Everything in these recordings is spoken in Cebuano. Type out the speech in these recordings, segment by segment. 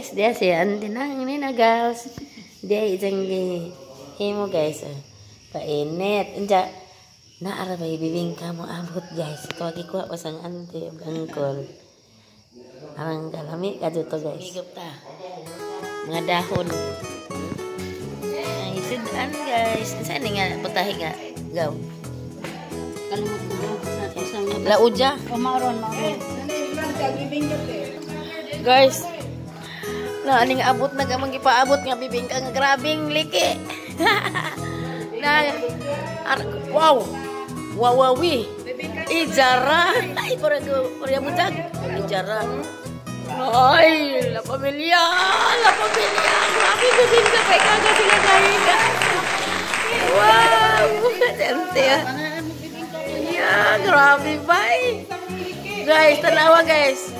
Guys, diya si Auntie nang ni na guys. Diya isang himo guys. Oh. Painit. Unja naara bay bibingka mo abot guys. Tawagi ko pa sang auntie ug uncle. Arang kalami ka dito guys. Higop ta. Mga dahon. Ay, sudan guys. Saan ni nga putahe nga? Gaw. Kalimot ko sa isang Lauja. O mauron, mauron. Guys, na aning abot na gamang gipaabot nga bibingka nga grabing liki. Na ar, wow. Wawawi. Ijara. Ay, parang parang butag. Ijara. Ay, la pamilya, la pamilya. Grabe bibingka kay kaga sila guys. Wow. Sente. Yeah, grabe bay. Guys, tanawa guys.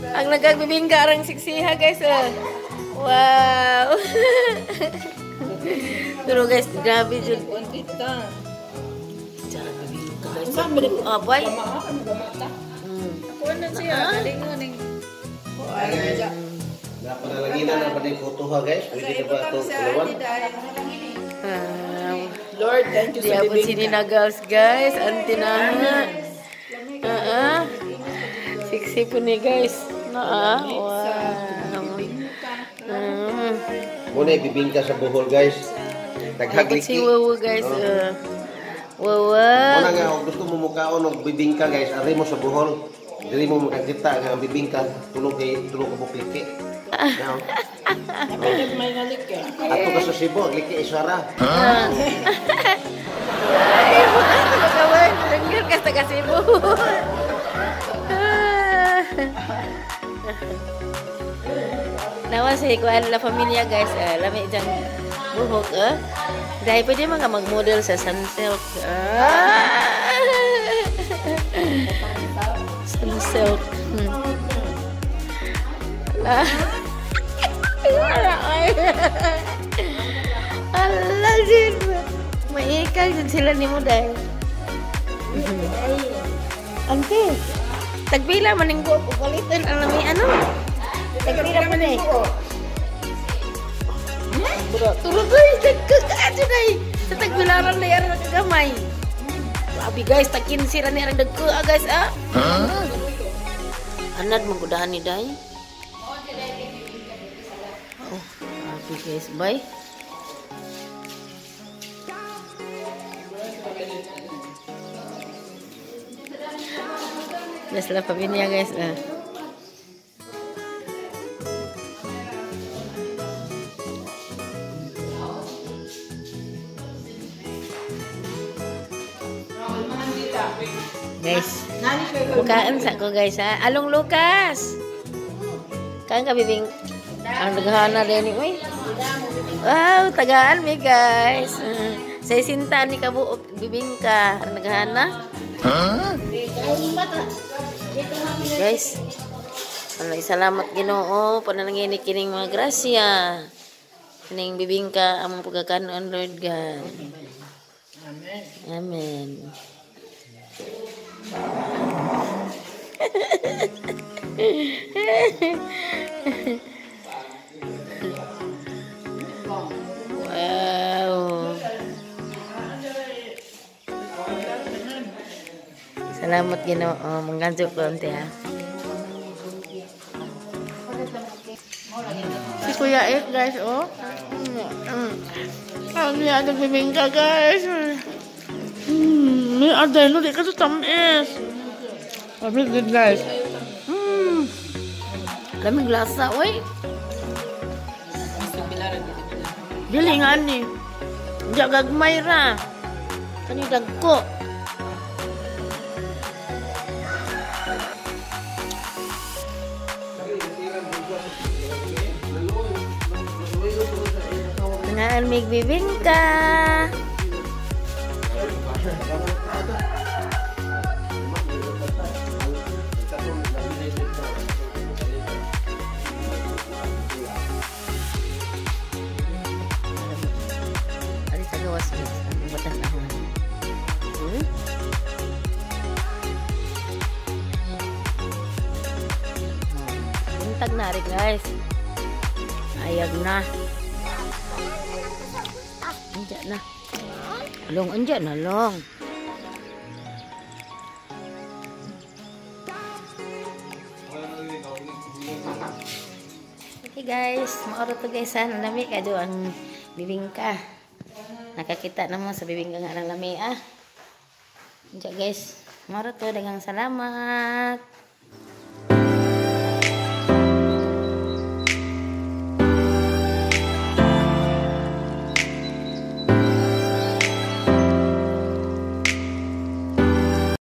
Ang nagagbibingka arang siksiha guys. Ah. Wow. Pero guys, grabe jud. Tsara bibingka guys. Ah, boy. Ako na siya. Galingon ning. Napanalangin na pa din photo ha guys. Pwede na ba itong kulawan? Wow. Lord, thank you Di abot si Nina girls guys. Anti na. Ah. Siksi po ni guys. Na wow. Muna ibibingka sa Bohol guys. Dapat si Naghagliki. Wawa guys. Wawa. Muna nga kung gusto mo mukaon og bibingka guys, ari mo sa Bohol. Dili mo makakita nga ang bibingka tulog kay tulog ka bukliki. Now, May ngalik ka. ato ka sa Cebu, agliki isara. Ay, bukas na magawin. Lengger ka sa Cebu. Nawa si kuan la familia guys, lami diyang buhok eh. Dahil pwede mga mag-model sa Sunsilk. Ah. Sunsilk. Ala. Ala, ay. Ala, din. Maikal din sila ni mo dahil. Ante, tagpila man ning buok palitan ang lami ano. Tagpila man eh. Bro, turun guys, dagko day. Sa tagbilaran na yara nakagamay. Grabe guys, tagkin sira ni arang dagko ah, guys ah. Anad man gudahan ni day. Oh, grabe guys, bye. Yes, la pamilya guys. Ah. Guys, bukaan sa ko guys ha. Along Lucas. Kaan ka bibing? Ang naghana din uy. Wow, tagaan mi guys. Sa isinta ni kabuok bibingka. Ang naghana. Guys, ano, salamat Ginoo panalangin ni kining mga grasya. Kining bibingka among pagkakanon Lord God. Amen. Amen. Wow. Salamat Ginoo. Mangganjo ko ante ha. Si Kuya Ek, guys, oh. Ano yan, nagbibingka, guys. May aday, no, di ka sa tamis. Sabi good, guys. Lamig lasa, oy. Dili nga ni. Diya gagmay ra. Kani dagko. Ngaan mig bibingka. Ari sa gawas guys. Ang batas na ako. Buntag na rin guys. Ayag na. Andiyan na. Long, andiyan na, long. Okay guys, maoro to guys ha. Nalami ka do ang bibingka. Nakakita naman sa bibingka nga ng lami ah. Andiyan guys. Maoro to, daghang salamat.